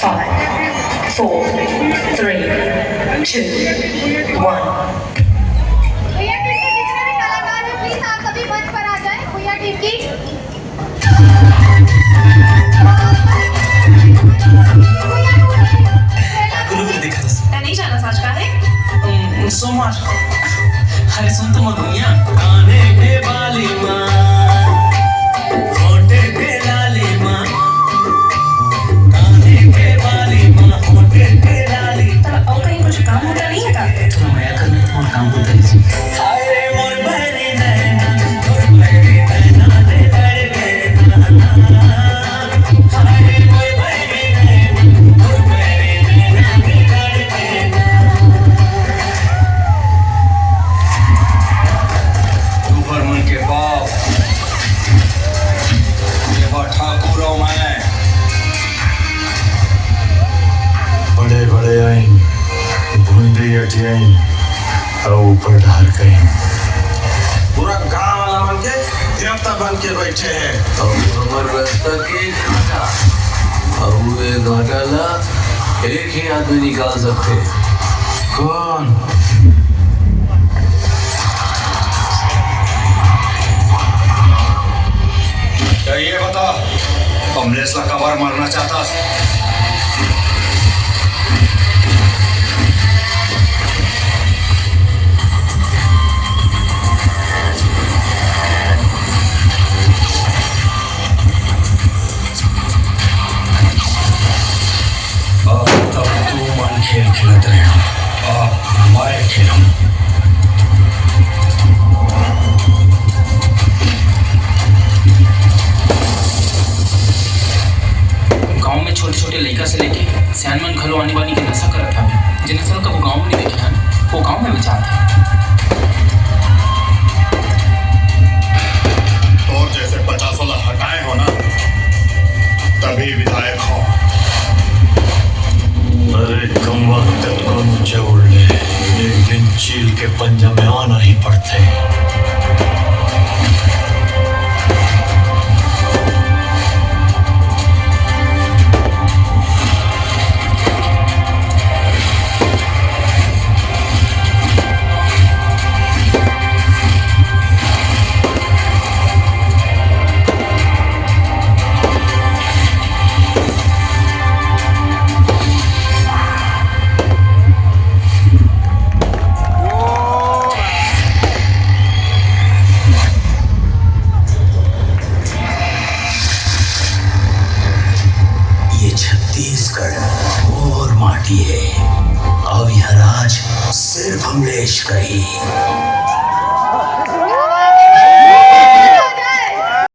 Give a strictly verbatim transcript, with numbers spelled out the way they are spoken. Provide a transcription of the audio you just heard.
Five, four, three, two, one. भैया team के जितने भी कलाकार हैं, प्लीज आप सभी मंच पर आ जाएं। भैया टीम की। गुरु गुरु दिखा दे। मैं नहीं जाना, सच का है। हम्म, सोमवार। अरे सुन तो मोर भैया। काने के बाली माँ, होठे के लाली माँ, काने के बाली माँ, होठे के लाली। तो और कहीं कुछ काम होता नहीं है का? थोड़ा मया करना है, तुम्हारा काम होता है जी। अरे मोर बहरी नैना, मोर बहरी नैना, ले कर गए ना। अरे मोर बहरी नैना, मोर बहरी नैना, ले कर गए ना। तुहर मन के बाप, ये ठाकुर हूँ मैं। बड़े बड़े आइन, भुंडी अटियाइन, अउ ऊपर डहर कइन। पूरा गांव वाला मन के देवता बन के बैठे हैं। अउ हमर रास्ता के घाटा, अउ ये घाटा ला एक ही आदमी निकाल सकथे। कौन? तो ये बता, कमलेश ला काबर मारना चाहता? अब तक तू मन खेल खेलत रहे, अब मैं खेलूं। गांव में छोटे-छोटे लइका से लेके सियान मन घलो आनी बानी के नशा करत हवे। जे नशा ल कभू गांव में नहीं देखे हन, वो गांव में बेचात हे। तोर जैसे पचासों ला हटाए हो ना, तभी विधायक हो। अरे कमवा, ततको ऊंचा उड़ ले, एक दिन चील के पंजा में आना ही पड़थे। ये छत्तीसगढ़ मोर माटी हे, अउ यह राज सिर्फ अमलेश का ही।